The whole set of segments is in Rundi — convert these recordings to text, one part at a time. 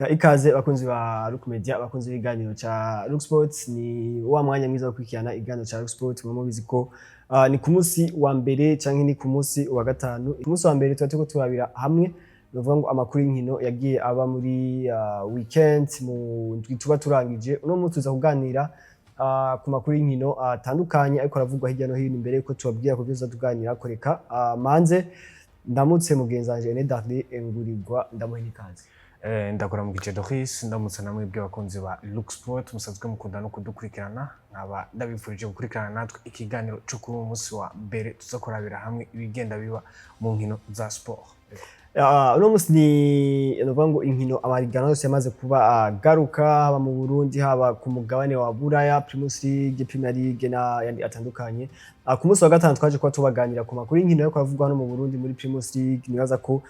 Ikaze bakunzi ba Rook Media, abakunzi b'ibiganiro ca Rook Sports. Ni wa mwanya mwiza wo gukurikirana ikiganiro ca Rook Sports. Muba mubizi ko ni ku munsi wa mbere canke ni ku munsi wa gatanu. Ku munsi wa mbere tuba turiko turabira hamwe, nuvuga ngo amakuru y'inkino yagiye aba muri weekend, mu ndwi tuba turangije. Uno munsi tuza kuganira ku makuru y'inkino atandukanye ariko aravugwa hirya no hino. Imbere yuko tubabwira ku byo tuza tuganira, reka manze ndamutse mugenzi wanje Ene Darley Ngurirwa, ndamuhe n'ikaze. Ndakuramukije Doris, ndamutse namwe mwebwe abakunzi ba Look Sport musanzwe mukunda no kudukurikirana, nkaba ndabifurije gukurikirana natwe ikiganiro cyo kuri uwo munsi wa mbere, tuza kurabira hamwe ibigenda biba mu nkino za sport. Uno munsi ni nuvuga ngo inkino, amahiganwa yose yamaze kuba agaruka, haba mu Burundi, haba ku mugabane wa Buraya, Primus League, Premier League n'ayandi atandukanye. Ku munsi wa gatanu twaje kuba tubaganira ku makuru y'inkino yo kuravugwa hano mu Burundi muri Primus League. Nibaza ko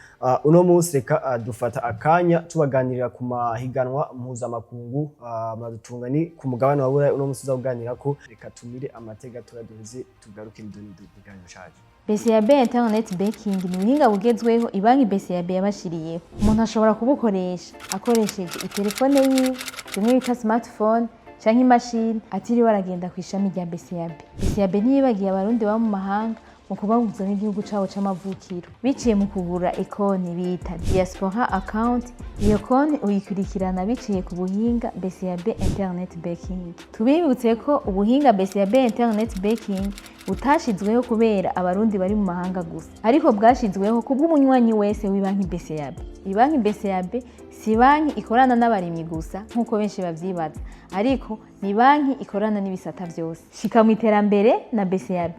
uno munsi reka dufata akanya tubaganirira ku mahiganwa mpuzamakungu, muradutunga, ni ku mugabane wa Buraya uno munsi tuza kuganira ko. Reka tumire amateka gatoya, duheze tugaruke n'idonido ikiganiro cacu. BCAB Internet Banking ni ubuhinga bugezweho ibanki BCAB yabashiriyeho. Umuntu ashobora kubukoresha akoresheje itelefone yiwe, bimwe bita smartphone, canke imashini, atiriwe aragenda ku ishami rya BCAB. BCAB ntiyibagiye Abarundi baba mu mahanga mu kubahuza n'igihugu cabo c'amavukiro biciye mu kugura ikonti bita Diaspora Account. Iyo konti uyikurikirana biciye ku buhinga BCAB Internet Banking. Tubibutse ko ubuhinga BCAB Internet Banking butashizweho kubera Abarundi bari mu mahanga gusa, ariko bwashizweho kubw'umunywanyi wese w'ibanki BCAB. Ibanki BCAB si banki ikorana n'abarimyi gusa nk'uko benshi bavyibaza, ariko ni banki ikorana n'ibisata vyose. Shika mu iterambere na BCAB.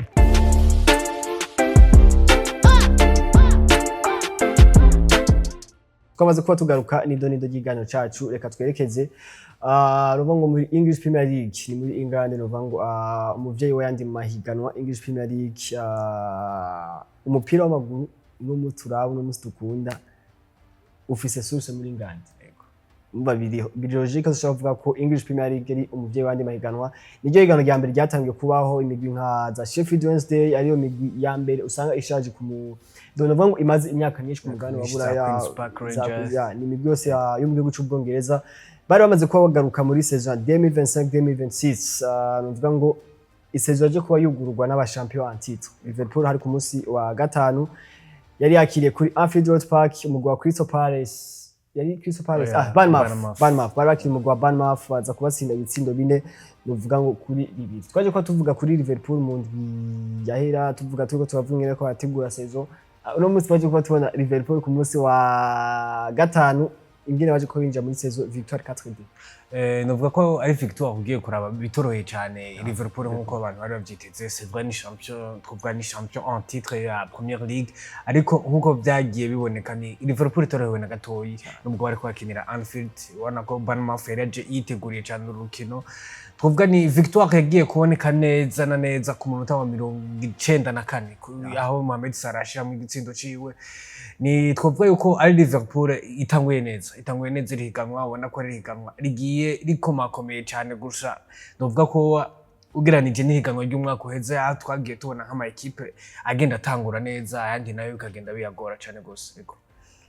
Twamaze kuba tugaruka n'idonido ry'ikiganiro cacu. Reka twerekeze ruvuga ngo muri English Premier League, ni muri England. Ruvuga ngo umuvyeyi we yandi mahiganwa, English Premier League, umupira w'amaguru uno munsi turaba, uno munsi dukunda, ufise source muri England. Umva, biri logique dushobora kuvuga ko English Premier League ari umuvyeyi w'andi mahiganwa. Niryo higanwa rya mbere ryatangiye kubaho imigwi nka za Sheffield Wednesday, ariyo migwi ya mbere usanga ishaje ku mu donc navuga ngo imaze imyaka myinshi ku mugabane wa myinshi, za Buraya. Queen's Park Rangers. Ya, ni imigwi yose yo mu gihugu c'Ubwongereza bari bamaze kuba bagaruka muri saison 2025 2026. Nuvuga ngo isaison yaje kuba yugururwa n'aba champion en titre Liverpool. Hari ku munsi wa gatanu, yari yakiriye kuri Anfield Road Park umugwi wa Crystal Palace, yari Crystal Palace, Oya, ah, Bournemouth. Bournemouth. Bournemouth. Bari bakiri umugwi wa Bournemouth, baza kubatsinda ibitsindo 4, nuvuga ngo kuri 2. Twaje kuba tuvuga kuri Liverpool mu ndwi yahera, tuvuga, turiko turavuga ingene ko barategura saison. Uno munsi twaje kuba tubona Liverpool ku munsi wa gatanu ingene baje kuba binjira muri saison, victoire 4-2. Novuga ko ari victoire ugiye kuraba bitoroheye cyane Liverpool nkuko abantu bari bavyiteze. C'est vrai, ni champion, twovuga ni champion en titre ya Premier League, ariko nkuko vyagiye biboneka ni Liverpool itorohewe na gatoyi nubwo bariko bakinira Anfield. Ubona ko Bournemouth yari yaje yiteguriye cyane uru rukino. Twovuga ni victoire yagiye kuboneka neza na neza ku munota wa 94, aho Mohamed Salah ashiramwo igitsindo ciwe. Ni twovuga yuko ari Liverpool itanguye neza, itanguye neza iri higanwa. Ubona ko ari higanwa rigiye rikomakomeye cyane gusa novuga ko ugereranije n'ihiganwa ry'umwaka uheze, aho twagiye tubona nk'ama ekipe agenda atangura neza, ayandi nayo bikagenda biyagora cyane gose. Yego.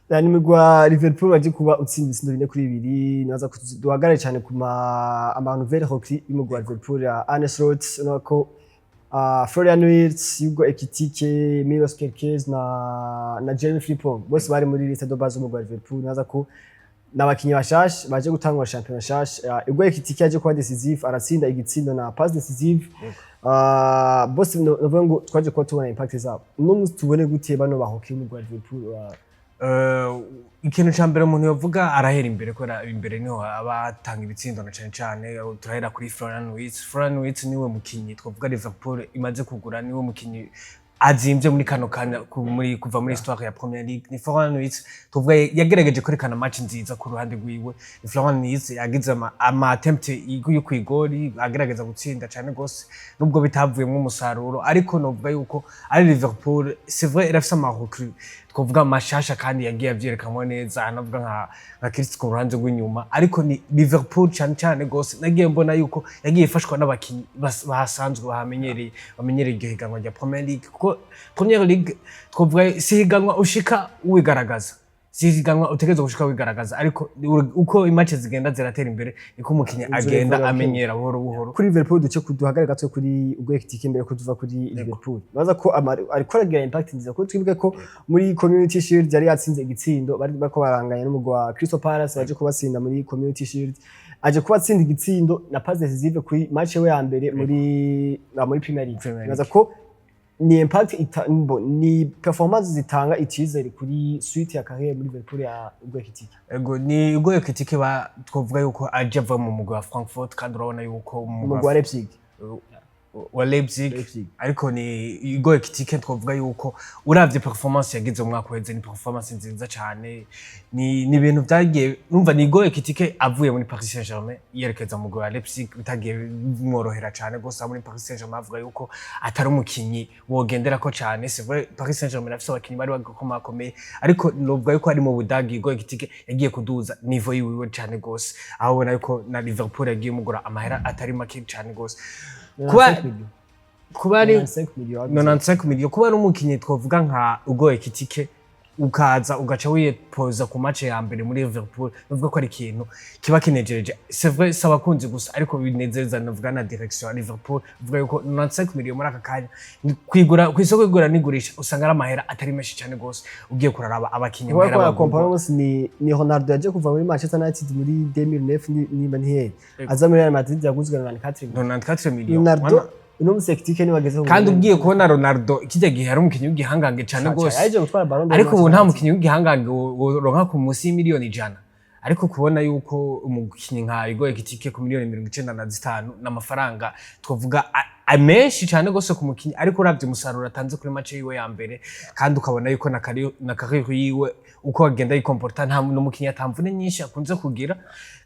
Yani umugwi wa Liverpool waje kuba utsinda ibitsindo 4-2. Nibaza ko duhagarare cyane ku ma ama nouvelle recrue y'umugwi wa Liverpool ya Arne Slot. Urabona ko Florian Wirtz, Hugo Ekitike, Milos Kerkez na Jeremy Frimpong bose bari muri liste de base y'umugwi wa Liverpool. Nibaza ko n'abakinyi bashasha baje gutangura shampiyona nshasha. Hugo Ekitike yaje kuba décisif, aratsinda igitsindo na passe décisive. Bose novuga ngo twaje kuba tubona impact zabo. Uno munsi tubone gute bano ba recrues y'umugwi wa Liverpool? Ikintu ca mbere umuntu yovuga, arahera imbere kubera imbere niho aba atanga ibitsindo na cane cane. Turahera kuri Florian Wirtz. Florian Wirtz niwe mukinyi twavuga Liverpool imaze kugura, niwe mukinyi azimvye muri kano kanya muri kuva muri histoire ya Premier League. Ni Florian Wirtz tuvuga yagerageje kwerekana match nziza ku ruhande rwiwe. Ni Florian Wirtz yagize ama attempt yo kwigori, agerageza gutsinda cyane gose nubwo bitavuyemwo umusaruro. Ariko novuga yuko ari Liverpool, c'est vrai, irafise ama recrues twavuga mashasha kandi yagiye avyerekanwa neza, anavuga nka Chris ku ruhande rw'inyuma. Ariko ni Liverpool cyane cyane gose nagiye mbona yuko yagiye ifashwa n'abakinyi bahasanzwe, bahamenyereye, bamenyereye iryo higanwa rya Premier League, kuko Premier League twavuga si higanwa ushika wigaragaza. Si ihiganwa utegerezwa gushika wigaragaza, ariko uko i match zigenda ziratera imbere, niko umukinyi Inzu agenda Liverpool. amenyera buhoro buhoro. Kuri Liverpool, duce duhagarare gato kuri Hugo Ekitike mbere ko tuva kuri Liverpool. Baza ko ariko aragira impact nziza, kuko twibuke ko muri Community Shield yari yatsinze igitsindo, bari bariko baranganya n'umugwi wa Crystal Palace, baje kubatsinda muri Community Shield, aje kubatsinda igitsindo na passe décisive kuri match we ya mbere muri Premier League. Premier League. Baza ko ni impact ni performance zitanga icyizere kuri suite ya carrière muri Liverpool ya Hugo Ekitike. Ego, ni Hugo Ekitike ba twavuga yuko aje ava mu mugwi wa Frankfurt, kandi urabona yuko mu umugwi wa Leipzig. Wa Leipzig. Leipzig. Ariko ni Hugo Ekitike twavuga yuko uravye performance yagize mu mwaka uheze, ni performance nziza cyane. Ni ibintu byagiye, numva ni Hugo Ekitike avuye muri Paris Saint-Germain yerekeza mu mugwi wa Leipzig bitagiye bimworohera cyane gose. Muri Paris Saint-Germain avuga yuko atari umukinyi wogenderako cyane. C'est vrai, Paris Saint-Germain afise abakinyi bari bakomakomeye, ariko novuga yuko ari mu Budagi Hugo Ekitike yagiye kuduza niveau yiwiwe cyane gose, aho ubona yuko na Liverpool yagiye mugura amahera atari make cyane gose, kuba ari 95 millions. 95 millions. Kuba ari umukinyi twavuga nka Hugo Ekitike, ukaza ugaca wiyepoza ku match ya mbere muri Liverpool, novuga ko ari ikintu kiba kinejereje. C'est vrai, si abakunzi gusa, ariko binezereza novuga na direction ya Liverpool. Uvuga yuko 95 millions muri aka kanya ni kwigura ku isoko igura n'igurisha, usanga ari amahera atari menshi cyane gose ugiye kuraraba abakinyi Kuba amahera ko bagurwa. kompara bose ni Ronaldo yaje kuva muri Manchester United muri 2009 nimba ntiheye, aza muri Real Madrid yaguzwe na 94 millions. 94 millions. Ronaldo uno musi Ekitike niwe ageze. Kandi ugiye kubona Ronaldo kijya gihe hari umukinyi w'igihangange cyane gose, yaje gutwara Ballon d'Or. Ariko ubu nta mukinyi w'igihangange woronka ku munsi y'imiliyoni 100. Ariko kubona yuko umukinyi nka Hugo Ekitike ku miliyoni 95 n'amafaranga twavuga menshi cyane gose ku mukinyi, ariko uravye umusaruro atanze kuri match yiwe ya mbere, kandi ukabona yuko na carrière yiwe uko agenda yikomporta, nta n'umukinyi atamvune nyinshi akunze kugira,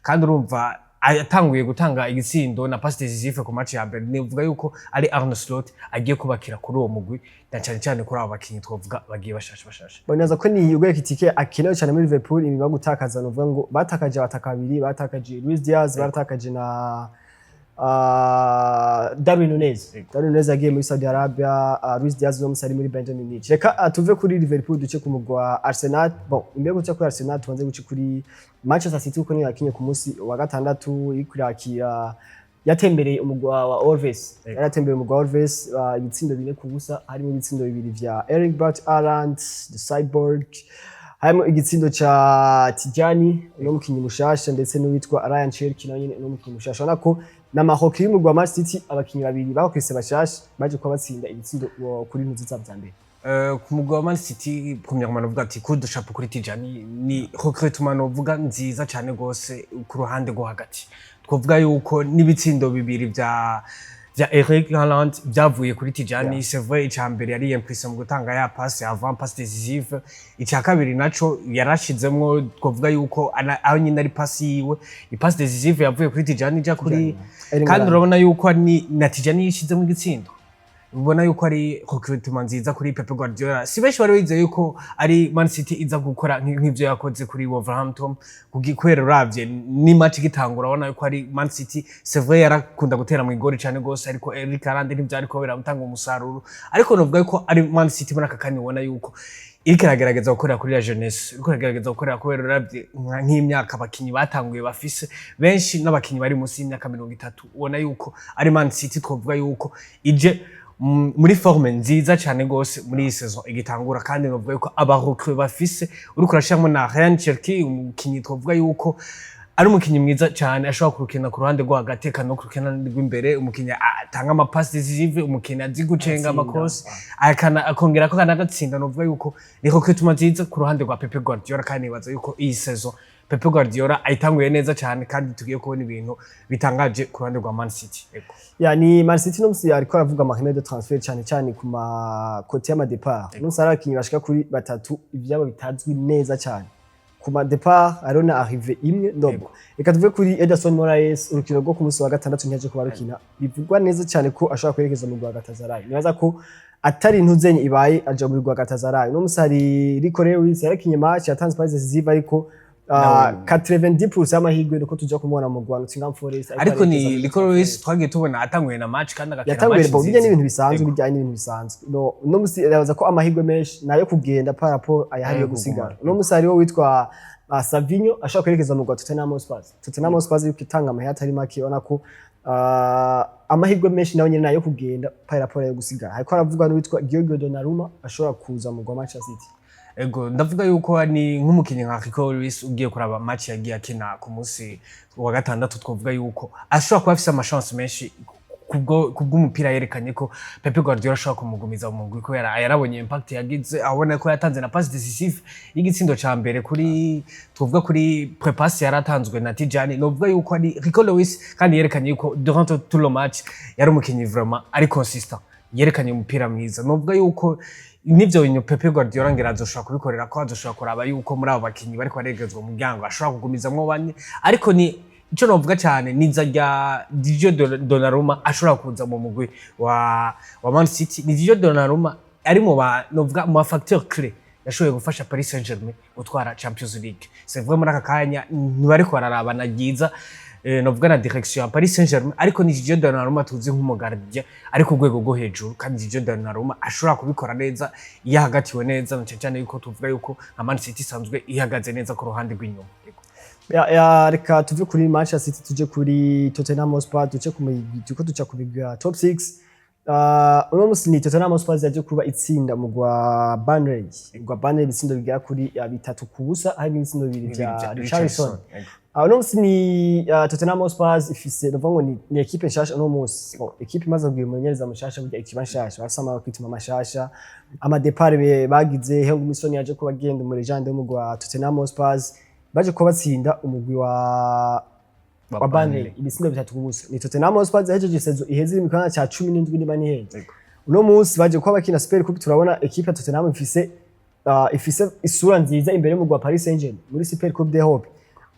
kandi urumva atanguye gutanga igitsindo na passe décisive ku match ya mbere, nivuga yuko ari Arne Slot agiye kubakira kuri uwo mugwi, na cyane cyane kuri abo bakinyi twavuga bagiye bashasha bashasha. Bonaza ko ni Hugo Ekitike akenewe cyane muri Liverpool inyuma yo gutakaza, novuga ngo batakaje abataka babiri, batakaje Luis Diaz, baratakaje na Darwin Nunez. Darwin Nunez yagiye muri Saudi Arabia, Luis Diaz uno musi ari muri Bayern Munich. Reka tuve kuri Liverpool duce ku mugwi wa Arsenal. Bon, imbere yo guca kuri Arsenal, tubanze guca kuri Manchester City, kuko niyo yakinye ku munsi wa gatandatu, iriko irakira, yatembereye umugwi wa Wolves. Yaratembereye umugwi wa Wolves ibitsindo 4-0, harimo ibitsindo bibiri vya Erling Braut Haaland the Cyborg, harimo igitsindo ca Tijani, uno mukinyi mushasha, ndetse n'uwitwa Rayan Cherki, nawe nyene uno mukinyi mushasha. Urabona ko n'amahoki y'umugwi wa Man City, abakinyi babiri bakise bashasha baje kuba batsinda ibitsindo kuri ntuzi vya mbere. Ku mugwi wa Man City, premièrement novuga ati coup de chapeau kuri Tijani. Ni recrutement novuga nziza cyane gose ku ruhande rwo hagati. Twavuga yuko n'ibitsindo bibiri vya Erling Haaland byavuye kuri Tijani. C'est vrai, icya mbere yari impliqué mu gutanga ya passe avant, passe décisive. Icya kabiri naco yarashizemwo, twavuga yuko aho nyine ari passe yiwe, i passe décisive yavuye kuri Tijani ija kuri Erling kandi Haaland. Urabona yuko ni na Tijani yishizemo igitsindo, ubona yuko ari recrutement nziza kuri Pep Guardiola. Si benshi bari bizeye yuko ari Man City iza gukora nk'ivyo yakoze kuri Wolverhampton, kubera uravye ni match igitangura, urabona yuko ari Man City, c'est vrai, yarakunda gutera mu igori cane gose, ariko Erling Haaland ntivyariko biramutanga umusaruro. Ariko novuga yuko ari Man City muri aka kanya ubona yuko iriko iragerageza gukorera kuri la jeunesse, iriko iragerageza gukorera, kubera uravye nk'imyaka abakinyi batanguye bafise benshi n'abakinyi bari munsi y'imyaka 30, ubona yuko ari Man City twovuga yuko ije muri forme nziza cyane gose muri iyi saison igitangura. Kandi novuga yuko aba recrues bafise, uriko urashiramo na Rayan Cherki, umukinyi twovuga yuko ari umukinyi mwiza cyane, ashobora kurukina ku ruhande rwo hagati eka no kurukina rw'imbere, umukinyi atanga amapasi décisive, umukinyi azi gucenga Atsinda. amakosi, akongera ko kanagatsinda. Novuga yuko ni recrutement nziza ku ruhande rwa Pep Guardiola, kandi nibaza yuko iyi saison Pep Guardiola ayitanguye neza cyane, kandi tugiye kubona ibintu bitangaje ku ruhande rwa Man City. Ego. Ya, ni Man City no musi ariko aravuga ama de transfert, cyane cyane ku ma côté y'ama départ. No musi hari abakinyi bashika kuri batatu ivyabo bitazwi neza cyane. Ku ma départ hariho na arrivée imwe ndobo. Reka tuve kuri Ederson Moraes. Urukino rwo ku munsi wa gatandatu ntiyaje kuba rukina. Bivugwa neza cyane ko ashobora kwerekeza mu rwa Galatasaray. Nibaza ko atari intuzenye ibaye aja mu rwa Galatasaray. No musi hari Rico Lewis yarakinye match, yatanze passe décisive, ariko Nawe- 90% y'amahirwe nuko tuja kumubona mu Rwanda Nottingham Forest. Ariko ni arerekeza muri Rico Nottingham Lewis Forest. twagiye tubona atanguye na match kandi agakina Yatanguye match bo bijya nziza. n'ibintu bisanzwe. Yego. Bijyanye n'ibintu bisanzwe, no musi yabaza ko amahirwe menshi nayo kugenda par rapport ayahari yo Ayo gusigara. kuguma. No musi hariho witwa Savinho ashobora kwerekeza mu rwa Tottenham Hotspur. Tottenham Hotspur yuko itanga amahera atari make, ubona ko amahirwe menshi nayo nyene nayo kugenda par rapport ayo gusigara. Hariko haravugwa n'uwitwa Giorgio Donnarumma ashobora kuza mu rwa Manchester City. Ego, ndavuga yuko ni nk'umukinnyi nka Rico Lewis, ugiye kuraba match yagiye akina ku munsi wa gatandatu, twavuga yuko ashobora kuba afise ama chance menshi kubwo kubw'umupira yerekanye ko Pep Guardiola ashobora kumugumiza mu mugwi, kubera yarabonye impact yagize, abona ko yatanze na passe décisive y'igitsindo ca mbere kuri, twavuga kuri pré-passe yaratanzwe na Tijani. Novuga yuko ari Rico Lewis kandi yerekanye yuko durant tout le match yari umukinnyi vraiment ari consistent, yerekanye umupira mwiza. Novuga yuko nivyo bintu Pep Guardiola ngira azoshobora kubikorera, ko azoshobora kuraba yuko muri abo bakinyi bariko baregerezwa mu muryango ashobora kugumizamwo bane. Ariko ni ico novuga cyane niza rya Gigio Donnarumma ashobora kuza mu mugwi wa Man City. Ni Gigio Donnarumma ari mu ba, novuga, mu ba facteur clé yashoboye gufasha Paris Saint-Germain gutwara Champions League. C'est vrai, muri aka kanya ntibariko bararabana ryiza, novuga na direction ya Paris Saint-Germain, ariko ni Gigio Donnarumma tuzi nk'umu gardien ari ku rwego rwo hejuru, kandi Gigio Donnarumma ashobora kubikora neza iyo ahagatiwe neza, na cyane cyane yuko tuvuga yuko nka Man City isanzwe ihagaze neza ku ruhande rw'inyuma. Ya, reka tuve kuri Manchester City tuje kuri Tottenham Hotspur, duce ku migwi turiko duca ku migwi ya top 6. Uno musi ni Tottenham Hotspur yaje kuba itsinda mu gwa Burnley, gwa Burnley ibitsindo bigera kuri 3-0, harimo ibitsindo bibiri vya Richarlison. Ego. Uno musi ni Tottenham Hotspur ifise, novuga ngo ni équipe nshasha uno musi. Bon, équipe imaze kugira umumenyereza mushasha, burya ikiba nshasha, bafise ama recrutement mashasha, ama départ bagize. Heung-min Son yaje kuba agenda, mu légende yo mu gwa Tottenham Hotspur. Baje kuba batsinda umugwi wa Burnley ibitsindo 3-0. Ni Tottenham Hotspur yahejeje saison iheze iri mu kibanza ca 17 niba ntihenze. Ego. Uno munsi baje kuba bakina Super Cup, turabona équipe ya Tottenham ifise isura nziza imbere y'umugwi wa Paris Saint-Germain muri Super Coupe d'Europe.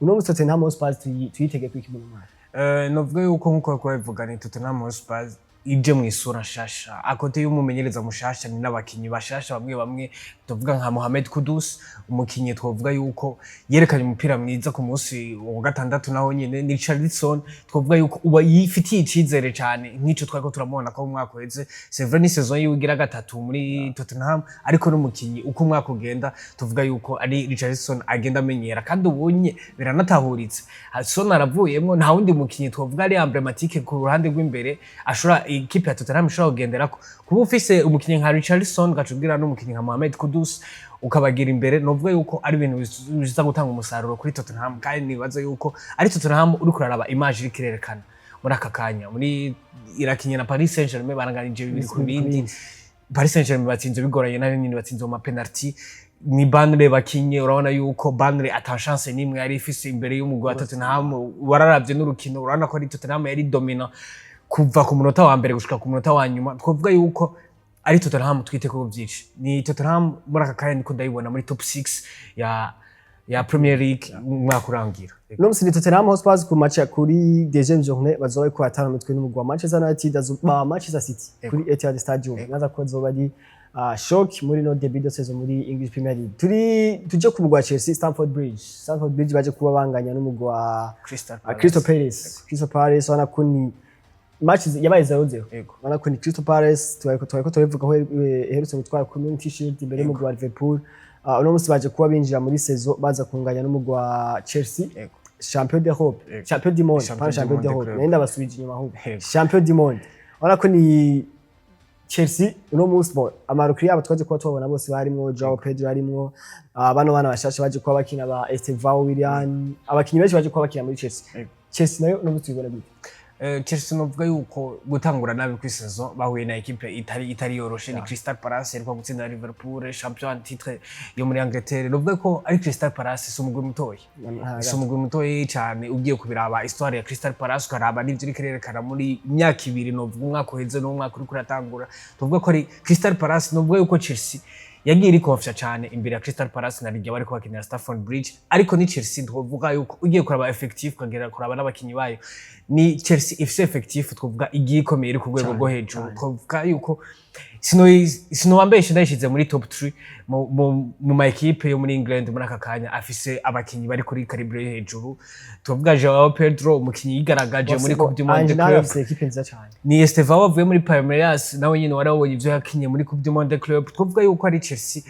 Uno munsi Tottenham Hotspur tuyitege kwiki mu mwaka? Novuga yuko nkuko bariko babivuga, ni Tottenham Hotspur ije mu isura nshasha, à côté y'umumenyereza mushasha ni n'abakinyi bashasha bamwe bamwe, tuvuga nka Mohamed Kudus, umukinyi twovuga yuko yerekanye umupira mwiza ku munsi wa gatandatu. Naho nyene ni Richarlison, twovuga yuko uba yifitiye icizere cane nk'ico twariko turamubona ko mu mwaka uheze. C'est vrai, ni saison yiwe igira gatatu muri Tottenham, ariko n'umukinyi uko umwaka ugenda tuvuga yuko ari Richarlison agenda amenyera, kandi ubunye biranatahuritse. Son aravuyemwo, nta wundi mukinyi twovuga ari emblématique ku ruhande rw'imbere ashobora ikipe ya Tottenham ishobora kugenderako. Kuba ufise umukinyi nka Richarlison, ugaca ugira n'umukinyi nka Mohamed Kudus, ukabagira imbere, novuga yuko ari ibintu biza gutanga umusaruro kuri Tottenham. Kandi nibaza yuko ari Tottenham uriko uraraba image iriko irerekana muri aka kanya, muri irakinye na Paris Saint-Germain, baranganije 2-2. Paris Saint-Germain batsinze bigoranye, nayo nyine batsinze mu ma penalty. Ni Burnley bakinye, urabona yuko Burnley ata chance n'imwe yari ifise imbere y'umugwi wa Tottenham. Wararavye n'urukino, urabona ko ari Tottenham yari dominant kuva ku munota wa mbere gushika ku munota wa nyuma. Twavuga yuko ari Tottenham twite ko byinshi. Ni Tottenham muri aka kanya niko ndayibona muri top 6 ya Premier League umwaka urangira. Uno musi ni Tottenham Hotspur ku match ya kuri deuxième journée bazoba bariko baratana umutwe n'umugwi wa Manchester United, ba Manchester City kuri Etihad Stadium. Naza ko azoba ari choc muri no début de saison muri English Premier League. Turi tuje ku mugwi wa Chelsea, Stamford Bridge. Stamford Bridge baje kuba banganya n'umugwi wa Crystal Palace. Crystal Palace. Crystal Palace ubona ko ni match yabaye 0-0. Yego. Ubona ko ni Crystal Palace twariko turabivuga ko iherutse gutwara Community Shield imbere y'umugwi wa Liverpool. Uno musi baje kuba binjira muri saison baza kunganya n'umugwi wa Chelsea, Yego. champion d'Europe, Yego. champion du monde, Champion pas du champion monde d'Europe. club. Nari ndabasubije inyuma ahubwo. Yego. Champion du monde. Urabona ko ni Chelsea uno munsi, bon, ama recrues yabo twaje kuba tubabona bose barimwo Joao Pedro, harimwo bano bana bashasha baje kuba bakina ba Estevao Willian, abakinyi benshi baje kuba bakina muri Chelsea. Yego. Chelsea nayo uno munsi tuyibona gute? Chelsea novuga yuko gutangura nabi kuri saison, bahuye na équipe itari yoroshe, ni Crystal Palace iriko gutsinda Liverpool, champion en titre yo muri Angleterre. Novuga ko ari Crystal Palace, si umugwi mutoyi, si umugwi mutoyi cyane. Ugiye kubiraba histoire ya Crystal Palace, ukaraba n'ivyo iriko irerekana muri imyaka ibiri, novuga umwaka uheze n'umwaka uriko uratangura, tuvuga ko ari Crystal Palace. Novuga yuko Chelsea yagiye irikofya cyane imbere ya Crystal Palace na Ligue bariko bakinira Stamford Bridge. Ariko ni Chelsea twovuga yuko ugiye kuraba effectif, ukagera kuraba n'abakinyi bayo, ni Chelsea ifise effectif twovuga igiye ikomeye, iri ku rwego rwo hejuru. Twovuga yuko Sinobambeshe, ndayishize muri top 3 mu ma équipe yo muri England muri aka kanya afise abakinyi bari kuri calibre yo hejuru. Tuvuga Joao Pedro, umukinyi yigaragaje muri Coupe du Monde Ange nawe Club. Afise équipe nziza cyane. Ni Estevao avuye muri Palmeiras, nawe nyine warabonye ivyo yakinye muri Coupe du Monde Club. Twavuga yuko ari Chelsea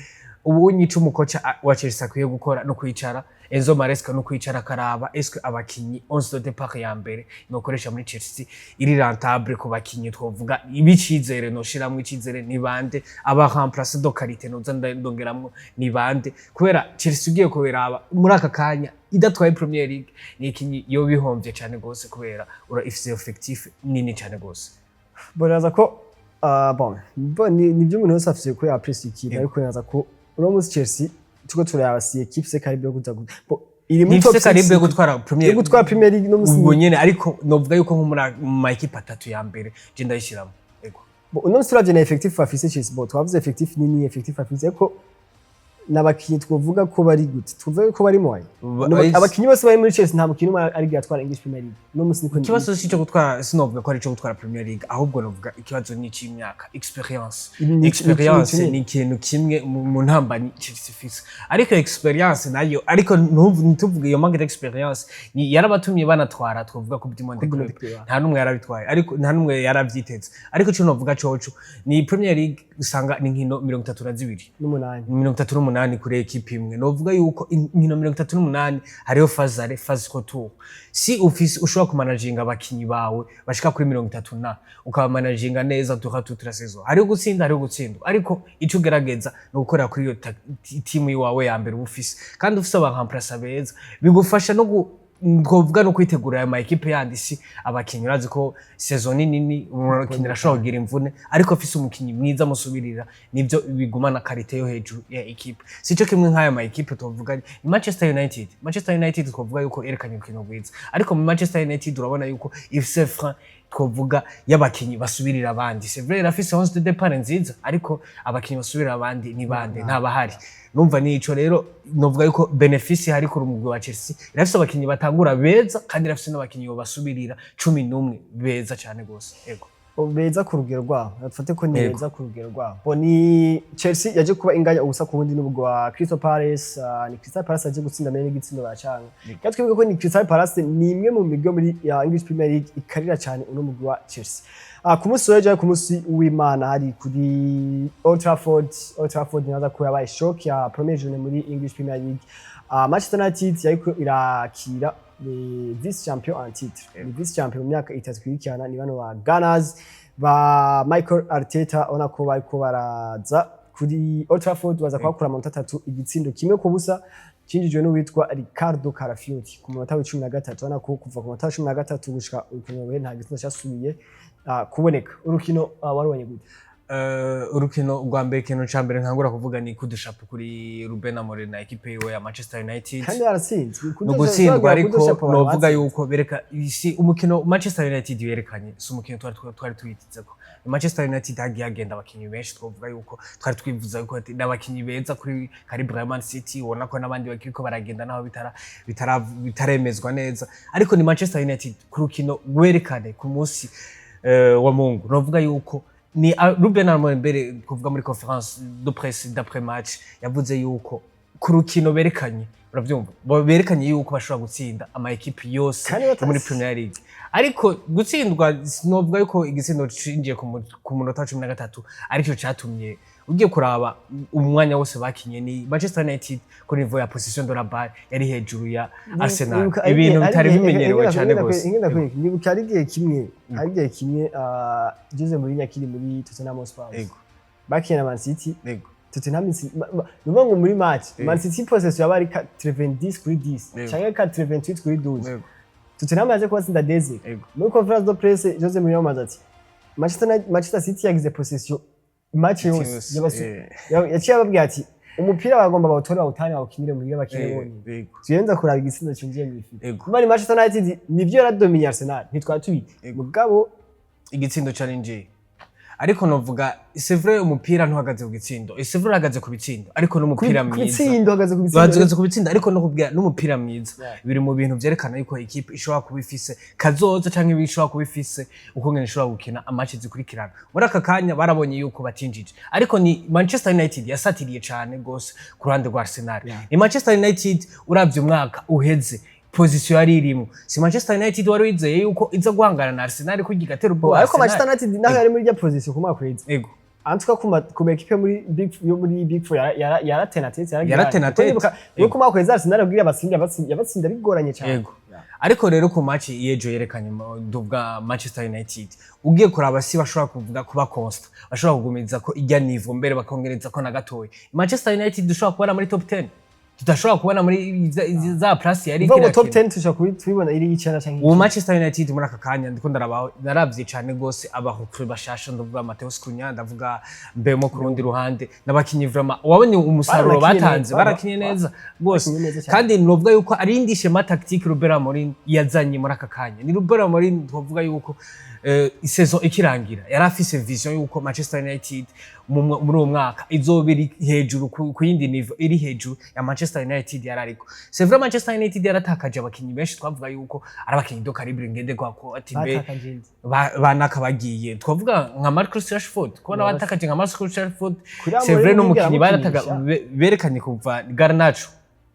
ubu nyica umu coach wa Chelsea akwiye gukora no kwicara, Enzo Maresca, no kwicara akaraba est-ce que abakinyi 11 de départ ya mbere nokoresha muri Chelsea iri rentable ku bakinyi, twovuga ibicizere noshiramwo icizere ni bande, aba remplaçants de qualité noza ndongeramwo ni bande, kubera Chelsea ugiye kubiraba muri aka kanya idatwaye Premier League ni ikinyi yo bihomvye cane gose, kubera ura ifise effectif nini cane gose. Bonaza ko bon ni byo umuntu wese afise ko yapprécie ikintu, ariko naza ko uno munsi Chelsea tuko turaba si équipe c'est calibre yo kuza bon, iri muri top Ntifise calibre yo 6 gutwara Premier yo gutwara Premier League no munsi. Ubwo nyene, ariko novuga yuko nko muri mu ma équipe atatu ya mbere je ndayishiramo, yego. Bon, uno munsi turavye na effectif afise Chelsea, bon, twavuze effectif nini, effectif afise, ariko n'abakinyi twovuga ko bari gute, tuvuge ko bari moye. Abakinyi bose bari muri Chelsea, nta mukinyi umwe ari atwara English Premier League uno munsi, niko. Ikibazo si cyo gutwara, sinovuga ko ari ico gutwara Premier League, ahubwo novuga ikibazo ni ic'imyaka, expérience. Expérience ni ni ikintu kimwe mu ntambamyi Chelsea ifise, ariko expérience nayo, ariko ntituvuge iyo manque d'expérience ni yarabatumye banatwara, twovuga Coupe du Monde Coupe du Monde Club. Club. Nta n'umwe yarabitwaye, ariko nta n'umwe yaravyiteze. Ariko ico novuga coco ni Premier League usanga ni inkino 32 n'umunani. 38 kuri équipe imwe. Novuga yuko inkino 38 hariho phase aller, phase retour. Si ufise ushobora kumanaginga abakinyi bawe bashika kuri 30 na ukabamanaginga neza durant toute la saison, hariho gutsinda, hariho gutsindwa, ariko ico ugerageza ni ugukorera kuri iyo timu iwawe ya mbere uba ufise, kandi ufise aba remplaçants beza bigufasha no twovuga no kwitegura ayo ma équipe yandi. Si abakinyi, urazi ko saison ni nini, umukinyi arashobora kugira imvune, ariko afise umukinyi mwiza musubirira nivyo bigumana qualité yo hejuru ya équipe. Sico kimwe nk'ayo ma équipe twovuga ni Manchester United. Manchester United twovuga yuko yerekanye urukino rwiza, ariko mu Manchester United urabona yuko ifise frein, twovuga y'abakinyi basubirira abandi. C'est vrai, irafise 11 de départ nziza, ariko abakinyi basubirira abandi ni bande? Ntabahari. Numva nico rero novuga yuko bénéfice hari ku mugwi wa Chelsea, irafise abakinyi batangura beza, kandi irafise n'abakinyi basubirira 11 beza cane gose, yego. Beza ku rugero rwabo, dufate ko ni Yego. beza ku rugero rwabo. Bo ni Chelsea yaje kuba inganya ubusa ku bundi n'ubwo wa Crystal Palace. Ni Crystal Palace yaje gutsinda mbere n'igitsindo baracanga, kandi twibuke ko ni Crystal Palace ni imwe mu migwi yo muri ya English Premier League ikarira cyane uno mugwi wa Chelsea. Ku munsi w'ejo, ku munsi w'Imana, hari kuri Old Trafford. Old Trafford naza ko yabaye choc ya première journée muri English Premier League. Manchester United yariko irakira ni vice champion en titre, ni vice champion mu myaka 3 ikurikirana, ni bano ba Gunners ba Michael Arteta. Ubona ko bariko baraza kuri Old Trafford, baza kuhakura amanota atatu, igitsindo 1-0 cinjijwe n'uwitwa Ricardo Calafiori ku munota wa 13. Ubona ko kuva ku munota wa 13 gushika urukino ruhere nta gitsindo cyasubiye kuboneka. Urukino warubonye gute? Urukino rwa mbere, ikintu ca mbere ntangura kuvuga ni coup de chapeau kuri Ruben Amorim na équipe yiwe ya Manchester United. Kandi yaratsinzwe. No gutsindwa, ariko novuga yuko bereka si umukino Manchester United yerekanye, si umukino twari twitezeko. Manchester United hagiye hagenda abakinyi benshi, twavuga yuko twari twivuza yuko ati n'abakinyi beza kuri calibre ya Man City, ubona ko n'abandi bakiriko baragenda naho bitaremezwa neza, ariko ni Manchester United ku rukino rwerekane ku munsi wa Mungu. Novuga yuko ni Ruben Amorim mbere kuvuga muri conférence de presse d'après match yavuze yuko ku rukino berekanye, uravyumva, berekanye yuko bashobora gutsinda ama équipe yose Kandi yo muri Premier League, ariko gutsindwa sinovuga yuko igitsindo cinjiye ku munota wa 13 aricyo catumye. Ugiye kuraba umwanya wose bakinye, ni Manchester United kuri niveau ya possession de la balle yari hejuru ya Arsenal, ibintu bitari bimenyerewe cyane gose. Nibuka hari igihe kimwe Jose Mourinho akiri muri Tottenham Hotspur bakinye na Man City. Tottenham ni ukuvuga ngo muri match Man City possession yaba ari 90 kuri 10 canke 88 kuri 12. Tottenham yaje kubatsinda deze. Muri conférence de presse Jose Mourinho amaze ati Manchester City yagize possession match yose. Yose, Yaciye ababwira ati umupira bagomba bawutore, bawutane, bawukinire muhira, bakine bonyine. Tuyenza kuraba igitsindo cinjiye mw'ifilet. Kuba ni Manchester United nivyo yaradominye Arsenal, ntitwari tubizi, mugabo igitsindo carinjiye. Ariko novuga, c'est vrai, umupira ntuhagaze ku gitsindo, c'est vrai uhagaze ku bitsindo, ariko n'umupira ku mwiza. Bitsindo, uhagaze ku bitsindo. Bahagaze ku bitsindo, ariko no kubwira n'umupira mwiza biri mu bintu vyerekana yuko ekipe ishobora kuba ifise kazoza canke ishobora kuba ifise uko ngene ishobora gukina ama match zikurikirana. Muri aka kanya barabonye yuko batinjije, ariko ni Manchester United yasatiriye cane gose ku ruhande rwa Arsenal. Ni Manchester United uravye umwaka uheze position yari irimwo, si Manchester United wari wizeye yuko iza guhangana na Arsenal kugira igatera ubwoba Ariko Arsenal. Manchester United naho yari muri rya position ku mwaka uheze, Ego. en tout cas ku ma équipe yo muri big four yaratena tête. Yaratena tête. Nuko ku mwaka uheze Arsenal kugira yabatsinda bigoranye cyane. Yego. Ariko rero ku match y'ejo yerekanye duvuga Manchester United, ugiye kuraba si bashobora kuvuga kuba constant, bashobora kugumiza ko ijya niveau mbere bakongereza ko na gatoya. Manchester United dushobora kubona muri top 10, tudashobora kubona muri za place yari Uvuga ngo top ikirakina. 10 tushobora tubibona iri y'icenda canke Ubu icumi. Manchester United muri aka kanya ndiko ndarabaho, naravye cane gose aba recrues bashasha, ndavuga Matheus Cunha, ndavuga Mbeumo ku rundi ruhande, n'abakinyi vraiment wabonye umusaruro Barakinye batanze. neza, Barakinye neza gose. Barakinye neza cyane. Kandi novuga yuko ari indi schéma tactique Ruben Amorim yazanye muri aka kanya. Ni Ruben Amorim twavuga yuko i saison ikirangira yari afise vision yuko Manchester United muri uwo mwaka izoba iri hejuru ku yindi niveau, iri hejuru ya Manchester United yari. Ariko c'est vrai, Manchester United yaratakaje abakinyi benshi, twavuga yuko ari abakinyi de calibre ngenderwako, ati mbe Batakaje indi. Banaka bagiye, twavuga nka Marcus Rashford, kubona batakaje nka Marcus Rashford, Kuri c'est vrai Amorim n'umukinyi ntiyigera barataga amukinisha. Berekanye kuva Garnacho.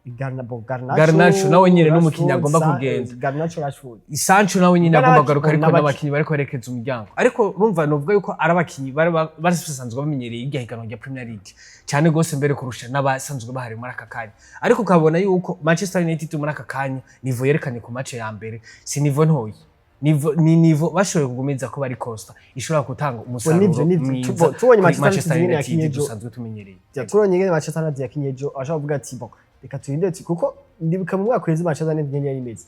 Garnacho, Garnacho nawe nyene n'umukinyi Rashford, agomba kugenda. Garnacho, Rashford. Sancho nawe nyine agomba Garnacho, kugaruka, ariko n'abakinyi bariko berekeza umuryango. Ariko urumva novuga yuko ari abakinyi bari basanzwe bamenyereye irya higanwa rya Premier League cyane gose mbere kurusha n'abasanzwe bahari muri aka kanya. Ariko ukabona yuko Manchester United muri aka kanya niveau yerekanye ku match ya mbere si niveau ntoyi, ni niveau bashoboye kugumiza ko bari constant, ishobora gutanga umusaruro Nivyo. mwiza Tubonye kuri Manchester Manchester United nyene United yakinye ejo. dusanzwe tumenyereye. Ya, tubonye ingene Manchester United yakinye ejo, ashobora kuvuga ati bon, reka turinde kuko ndibuka mu mwaka uheze Manchester United nyene yari imeze.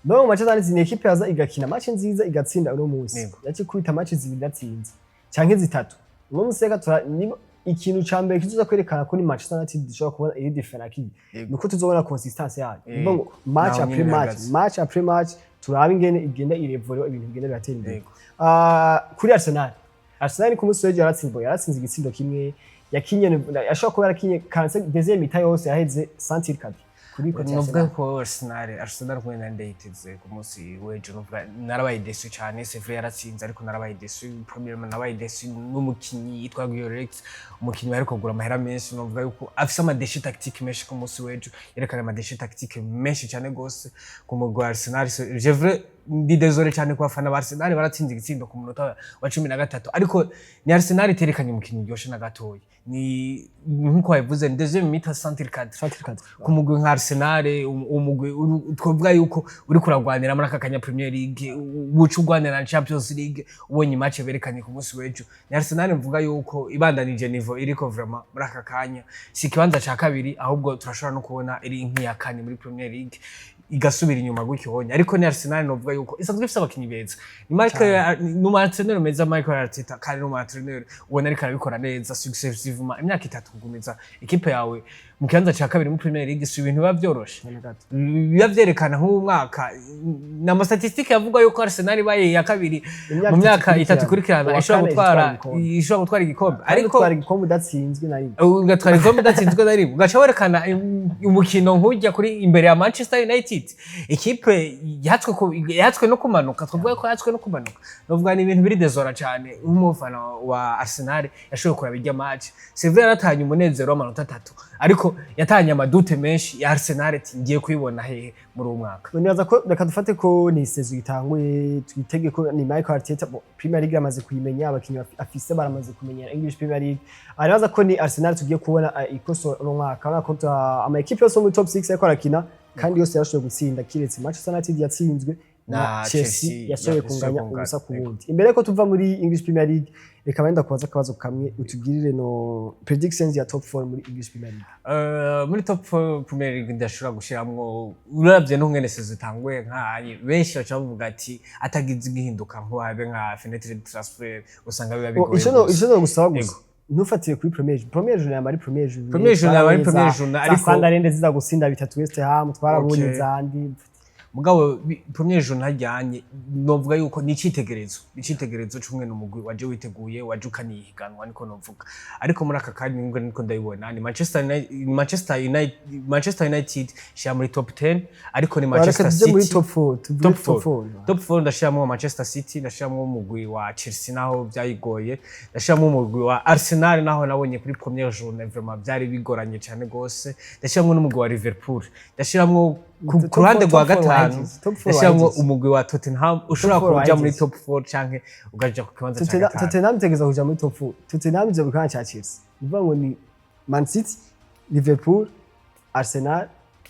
No Manchester United ni équipe yaza igakina match nziza igatsinda uno munsi. Yakikubita match zibiri idatsinze canke zitatu. Uno munsi reka niba ikintu ca mbere kizoza kwerekana ko ni Manchester United dushobora kubona iri différent kiyi, nuko tuzobona consistance yayo. Nivuga ngo match Naho après nyene match, ihagaze. match après match, turabe ingene igenda irevura, ibintu bigenda biratera imbere. Ah, kuri Arsenal ku munsi w'ejo yaratsinze igitsindo kimwe, yakinye, ashobora kuba yarakinye 45, deuxième mi-temps yose yaheze sans tir cadré kuri côté ya Novuga Arsenal. ko Arsenal kumwe na ndayiteze ku munsi w'ejo, novuga narabaye déçu cyane. C'est vrai yaratsinze, ariko narabaye déçu. Premièrement nabaye déçu n'umukinyi yitwa Gyökeres, umukinyi bari kugura amahera menshi. Novuga yuko afise ama déchets tactiques menshi. Ku munsi w'ejo yerekana ama déchets tactiques menshi cyane gose ku mugwi wa Arsenal. C'est vrai, ndi désolé cyane ku bafana ba Arsenal, baratsinze igitsindo ku munota wa 13, ariko ni Arsenal iterekanye umukinyi uryoshe na gatoya. Ni nkuko wabivuze, ni deuxième mi-temps sans tir cadré. Sans tir cadré. Ku mugwi nka Arsenal, umugwi twavuga yuko uri kuragwanira muri aka kanya Premier League, buca ugwanira na Champions League, ubonye match berekanye ku munsi w'ejo, ni Arsenal mvuga yuko ibandanije niveau iriko, vraiment muri aka kanya si ikibanza ca kabiri, ahubwo turashobora no kubona iri nk'iya kane muri Premier League, igasubira inyuma gutyo honye. Ariko ni Arsenal novuga yuko isanzwe ifise abakinyi beza, ni Michael, ni umu entraîneur meza Michael Arteta, kandi ni umu entraîneur ubona ariko arabikora neza successivement imyaka 3. Kugumiza équipe yawe mu kibanza ca kabiri muri Premier League si ibintu biba vyoroshe. Na gato. Biba vyerekana nk'ubu mwaka ni ama statistiques yavuga yuko Arsenal ibaye iya kabiri Imyaka mu myaka 3 itatu ikurikirana uwa ishobora kane gutwara itwara igikombe. ishobora gutwara igikombe. Ariko ariko twara igikombe udatsinzwe na rimwe. Ugatwara igikombe udatsinzwe na rimwe, ugaca werekana umukino nk'ujya kuri imbere ya Manchester United, ikipe yatswe no kumanuka, twavuga ko yatswe no kumanuka. Novuga ni ibintu biri désolant cyane nk'umufana wa Arsenal yashoboye kuraba irya match. C'est vrai yaratanye umunezero w'amanota 3, ariko yatanye ama doutes menshi ya Arsenal, ati ngiye kuyibona hehe muri uwo mwaka? Nibaza ko reka dufate ko ni saison itanguye, twitege ko ni Michael Arteta. Bon, Premier League amaze kuyimenya, abakinyi afise baramaze kumenyera English Premier League. Nibaza ko ni Arsenal tugiye kubona ikosora uno mwaka. Urabona ko ama équipe yose yo muri top 6 ariko arakina, kandi yose yarashoboye gutsinda kiretse Manchester United yatsinzwe na Na Chelsea Chelsea yashoboye yashoboye kunganya kunganya. ubusa ku bundi. Imbere ko tuva muri English Premier League, reka wenda kubaza akabazo kamwe, utugirire no predictions ya top 4 muri English Premier League. Muri top 4 Premier League ndashobora gushiramwo, uravye n'ungene saison itanguye nkayi, benshi baca bavuga ati atagize igihinduka nko habe nka fenêtre de transfert, usanga biba bigoye Ico no gose. ico no gusaba gusa, Ego. ntufatire kuri premier journée, yaba ari premier journée. Premier journée yaba ari Twarabonye premier journée, za ariko Sunderland ziza gutsinda bitatu West Ham, twarabonye Okay. zandi. Mugabo premier jour ntajyanye, novuga yuko ni icitegererezo c'umwe n'umugwi waje witeguye, waje ukanihiganwa, niko novuga. Ariko muri aka kanya niko ndabibona ni Manchester United shira muri top 10, ariko ni Reka Manchester tuje muri City. top 4, tuvuge. Top top 4. 4. Top 4 ndashiramo Manchester City, ndashiramo umugwi wa Chelsea naho byayigoye, ndashiramo umugwi wa Arsenal naho nabonye kuri première journée vraiment byari bigoranye cyane gose, ndashiramo n'umugwi wa Liverpool, ndashiramo ku ruhande rwa Top four gatanu, wahejeje. Top four ndashiramo wahejeje. umugwi wa Tottenham ushobora Top four kuja muri wahejeje. top 4 canke ukaja ku kibanza ca gatanu. Tottenham itegeza kuja muri top 4. Tottenham ije mu kibanza ca Chelsea. Ni ukuvuga ngo ni Man City, Liverpool, Arsenal,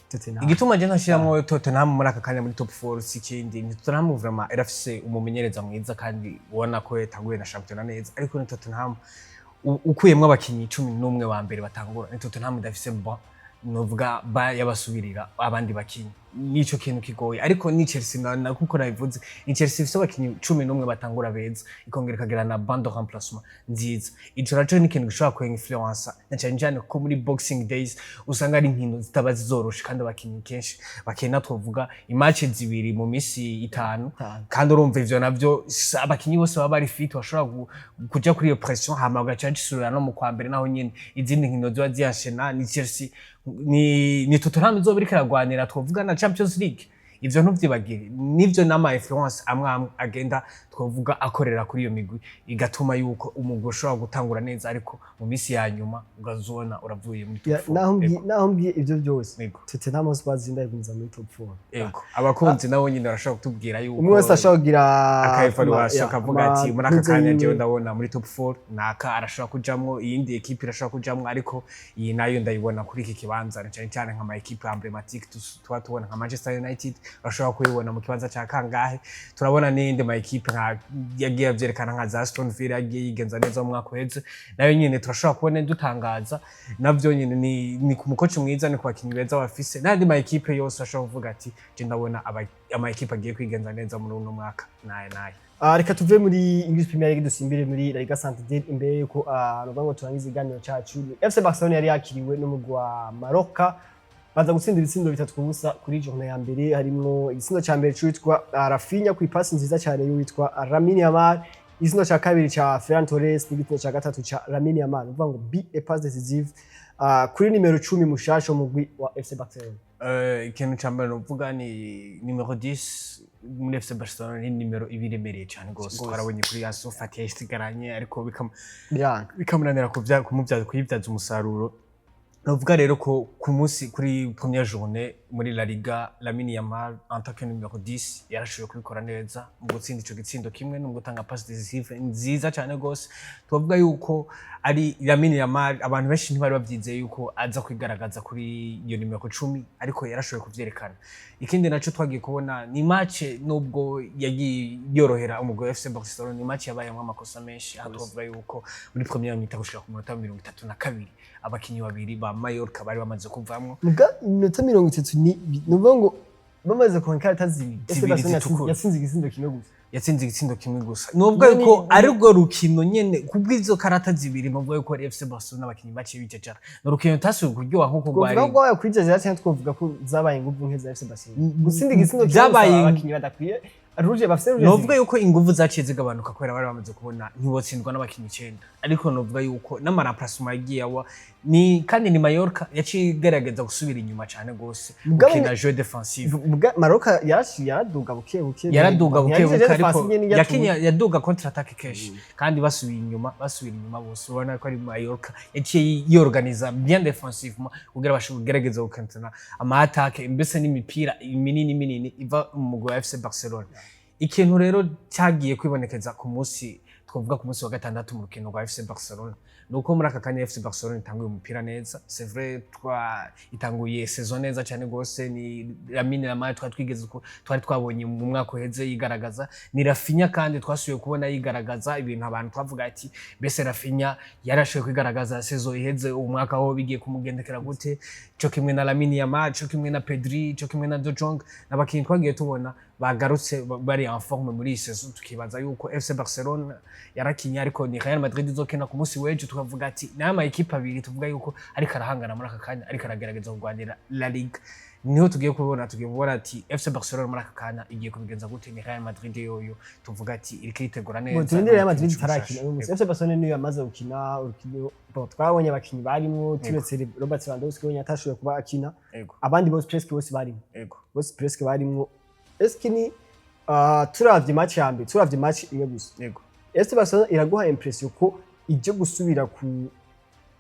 Tottenham. Igituma je ntashiramwo Tottenham muri aka kanya muri top 4 si ikindi, ni Tottenham vraiment irafise umumenyereza mwiza kandi ubona ko yatanguye na shampiyona neza, ariko ni Tottenham ukuyemwo abakinyi 11 ba mbere batangura, ni Tottenham idafise ba novuga ba yabasubirira abandi bakinyi, nico kintu kigoye. Ariko ni Chelsea na kuko nabivuze, ni Chelsea ifise abakinyi 11 batangura beza, ikongera ikagira na banc de remplacement nziza. Ico naco ni ikintu gishobora ku influencer, na cane cane ko muri Boxing Days usanga ari inkino zitaba zizoroshe kandi abakinyi kenshi bakina, twovuga i match zibiri mu misi 5. Itanu. Kandi urumva ivyo navyo abakinyi bose baba bari fit bashobora kuja kuri iyo pression, hama bagaca gisubira no mu kwa mbere naho nyene izindi nkino ziba ziyanshena. Ni Chelsea, ni Tottenham izoba iriko iragwanira twovuga na Champions League, ivyo ntuvyibagire. Nivyo n'ama influence amwe amwe agenda twovuga akorera kuri iyo migwi, igatuma yuko umugwi ushobora gutangura neza, ariko mu misi ya nyuma ukazobona uravuye muri top four. Naho mbwiye ivyo byose, Yego. Tottenham Hotspur ndayigumiza muri top 4. Yego, abakunzi nabo nyine barashobora kutubwira yuko Umwe wese ashobora kugira aka evaluation, akavuga ati muri aka kanya yiwe. Jewe ndabona muri top 4 naka arashobora kujamwo, iyindi ekipe irashobora kujamwo, ariko iyi nayo ndayibona kuri iki kibanza, na cyane cyane nka ma ekipe emblématique tuba tubona nka Manchester United bashobora kuyibona mu kibanza ca kangahe. Turabona n'iyindi ma ekipe nka yagiye avyerekana nka za Aston Villa yagiye yigenza neza mu mwaka uheze, nayo nyene turashobora kubona dutangaza. Navyo nyene ni ku mukoci mwiza, ni ku bakinyi beza bafise, n'andi ma ekipe yose ashobora kuvuga ati je ndabona ama ekipe agiye kwigenza neza muri uno mwaka naye naye. Reka tuve muri English Premier League dusimbire muri La Liga Santander imbere yuko nuvuga ngo turangize ikiganiro cacu. FC Barcelona yari yakiriwe n'umugwi wa Mallorca, baza gutsinda ibitsindo 3-0 kuri journée ya mbere, harimwo igitsindo ca mbere c'uwitwa Raphinha ku ipasi nziza cyane y'uwitwa Lamine Yamal, igitsindo ca kabiri ca Ferran Torres n'igitsindo ca gatatu ca Lamine Yamal. Nuvuga ngo but et passe décisive kuri nimero 10 mushasha w'umugwi wa FC Barcelona. Ikintu ca mbere novuga ni nimero 10 muri FC Barcelona, ni nimero ibiremereye cyane gose. Gose. Twarabonye kuri Ansu Fati yasigaranye, ariko Biranga. bikamunanira kumubyaza, kuyibyaza umusaruro. Novuga rero ko ku munsi kuri première journée muri La Liga, Lamine Yamal en tant que numéro 10 yarashoboye kubikora neza mu gutsinda ico gitsindo kimwe no mu gutanga passe décisive nziza cyane gose. Twavuga yuko ari Lamine Yamal, abantu benshi ntibari bavyizeye yuko aza kwigaragaza kuri iyo nimero 10, ariko yarashoboye kuvyerekana. Ikindi naco twagiye kubona ni match, nubwo yagiye yorohera umugwi wa FC Barcelona, ni match yabayemwo amakosa menshi, aho twavuga yuko muri première mi-temps gushika ku munota wa 32 abakinyi babiri ba Mallorca bari bamaze kuvamwo. Muga iminota 30 ni ukuvuga ngo bamaze kuronka ikarata zibiri, FC Zibiri Barcelona zitukura. yatsinze igitsindo kimwe gusa. Yatsinze igitsindo kimwe gusa. Nubwo yuko ari rwo rukino nyene kubw'izo karata zibiri, nubwo yuko ari FC Barcelona abakinyi baciye bicecara, ni urukino rutasubiye kuryoha nkuko Twovuga rwari. ko rwabaye kwijejera cyangwa twovuga ko zabaye inguvu nke za FC Barcelona gutsinda igitsindo kimwe gusa, abakinyi badakwiye rouge, bafise rouge Novuga zibiri? yuko inguvu zaciye zigabanuka kubera bari bamaze kubona ntibotsindwa n'abakinyi 9, ariko novuga yuko n'ama remplacement yagiye awa ni kandi ni Mallorca yaciye igerageza gusubira inyuma cane gose, gukina jeu défensif. Maroc yarashiye, yaraduga buke buke. Yaraduga buke Ntiyagize buke, ariko defense nyene yatumye. yakinye yaduga contre attaque kenshi kandi basubiye inyuma, basubira inyuma bose, ubona ko ari Mallorca yaciye yorganiza bien défensivement kugira bashobore kugerageza gukantana ama attaque, mbese n'imipira minini minini iva mu mugwi wa FC Barcelona. Ikintu rero cyagiye kwibonekeza ku munsi, twavuga ku munsi wa gatandatu mu rukino rwa FC Barcelona, nuko muri aka kanya FC Barcelona itanguye umupira neza, c'est vrai, twa itanguye saison neza cyane gose. Ni Lamine Yamal twari twigeze twari twabonye mu mwaka uheze yigaragaza, ni Raphinha kandi twasubiye kubona yigaragaza, ibintu abantu twavuga ati mbese Raphinha yarashoboye kwigaragaza saison iheze, uwo mwaka ho bigiye kumugendekera gute? Cyo kimwe na Lamine Yamal, cyo kimwe na Pedri, cyo kimwe na De Jong, n'abakinyi twagiye tubona bagarutse bari en forme muri iyi saison. Tukibaza yuko FC Barcelona yarakinye, ariko ni Real Madrid izokina ku munsi w'ejo, tukavuga ati n'aya ma ekipe abiri tuvuga yuko ariko arahangana muri aka kanya, ariko aragerageza kurwanira La Liga. Niho tugiye kubona ati FC Barcelona muri aka kanya igiye kubigenza gute. Ni Real Madrid yoyo tuvuga ati iriko iritegura neza. Ngo turindire Real Madrid n'umukinyi itarakina uyu munsi. mushasha. FC Barcelona niyo yamaze gukina urukino. Bon, twabonye abakinyi barimwo, turetse Robert Lewandowski wenyine atashoboye kuba akina. Abandi bose presque bose barimo. Bose presque barimwo. Eske ni turavye match ya mbere, turavye match imwe gusa, FC Barcelona iraguha impression ko ijyo gusubira ku,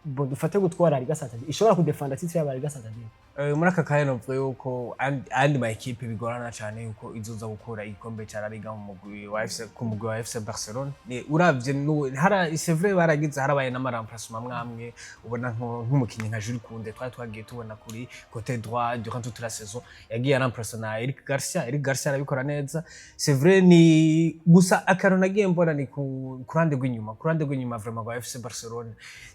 bon, dufate gutwara Liga Santander, ishobora kudefenda titre ya Liga Santander? Muri aka kanya novuga yuko ayandi ma ekipe bigorana cyane yuko izoza gukura igikombe cya La Liga mu mugwi wa FC, ku mugwi wa FC Barcelona. Ni uravye hara, c'est vrai, baragize, harabaye n'ama remplacement amwe amwe, ubona nk'umukinyi nka Jules Koundé twari twagiye tubona kuri côté droit durant toute la saison, yagiye remplacer na Eric Garcia. Eric Garcia arabikora neza, c'est vrai. Ni gusa akantu nagiye mbona ni ku ruhande rw'inyuma, ku ruhande rw'inyuma vraiment rwa FC Barcelona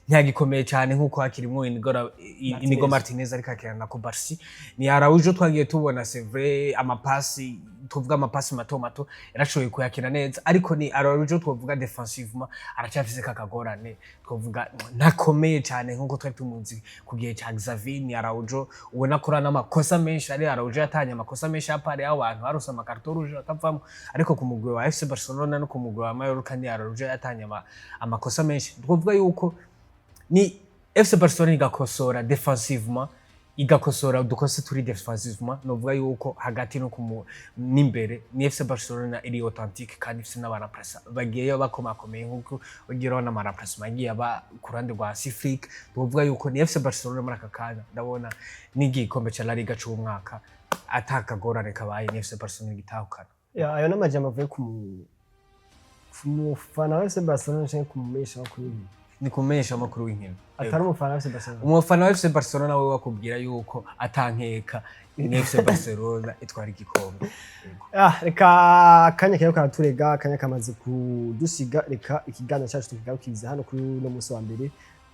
ntiyagikomeye cyane nk'uko hakirimwo Inigo Martinez, ariko akina na Cubarsi. Ni Araujo twagiye tubona, c'est vrai, amapasi, tuvuga amapasi mato mato yarashoboye kuyakina neza, ariko ni Araujo twavuga défensivement aracyafise kakagorane, twavuga ntakomeye cyane nk'uko twari tumuzi ku gihe cya Xavi. Ni Araujo ubona ko n'amakosa menshi, ari Araujo yatanye amakosa menshi apare aho abantu barose ama carton rouge bakavamo, ariko ku mugwi wa FC Barcelona no ku mugwi wa Mallorca ni Araujo yatanye amakosa menshi. Twavuga yuko ni FC Barcelona igakosora défensivement, igakosora udukosa turi défensivement, novuga yuko hagati no kumu n'imbere ni FC Barcelona iri authentique, kandi ifise n'aba remplaçants bagiyeyo bakomakomeye, nk'uko ugiye urabona ama remplacement agiye aba ku ruhande rwa Flick. Tuvuga yuko ni FC Barcelona muri aka kanya ndabona n'igikombe ca La Liga c'umwaka atakagorane kabaye, ni FC Barcelona gitahukana. Ya, ayo n'amajambo avuye ku mufana wa FC Barcelona canke ku mumesha makuru w'inkino? Ni kumenyesha amakuru w'inkino. Atari umufana wa FC Barcelona. Umufana wa FC Barcelona we wakubwira yuko atankeka ni FC Barcelona itwara igikombe. Yego. Ah, reka akanya kariko karaturega, akanya kamaze kudusiga. Reka ikiganiro cyacu tukigarukiriza hano kuri uno munsi wa mbere.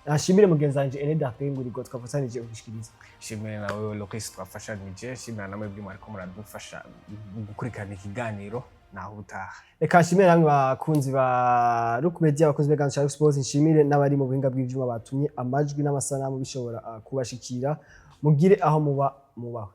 Nshimire mugenzi wanje Ene Ngurigo twafatanije kugushikiriza. Shimire nawe Loris twafashanije, shimira namwe bw'imwe ariko muradufasha gukurikirana ikiganiro. Naho ubutaha. Reka nshimire namwe bakunzi ba Rook Media, abakunzi b'Iganiro ca Sports, nshimire n'abari mu buhinga bw'ivyuma batumye amajwi n'amasanamu bishobora kubashikira. Mugire aho muba mubaho.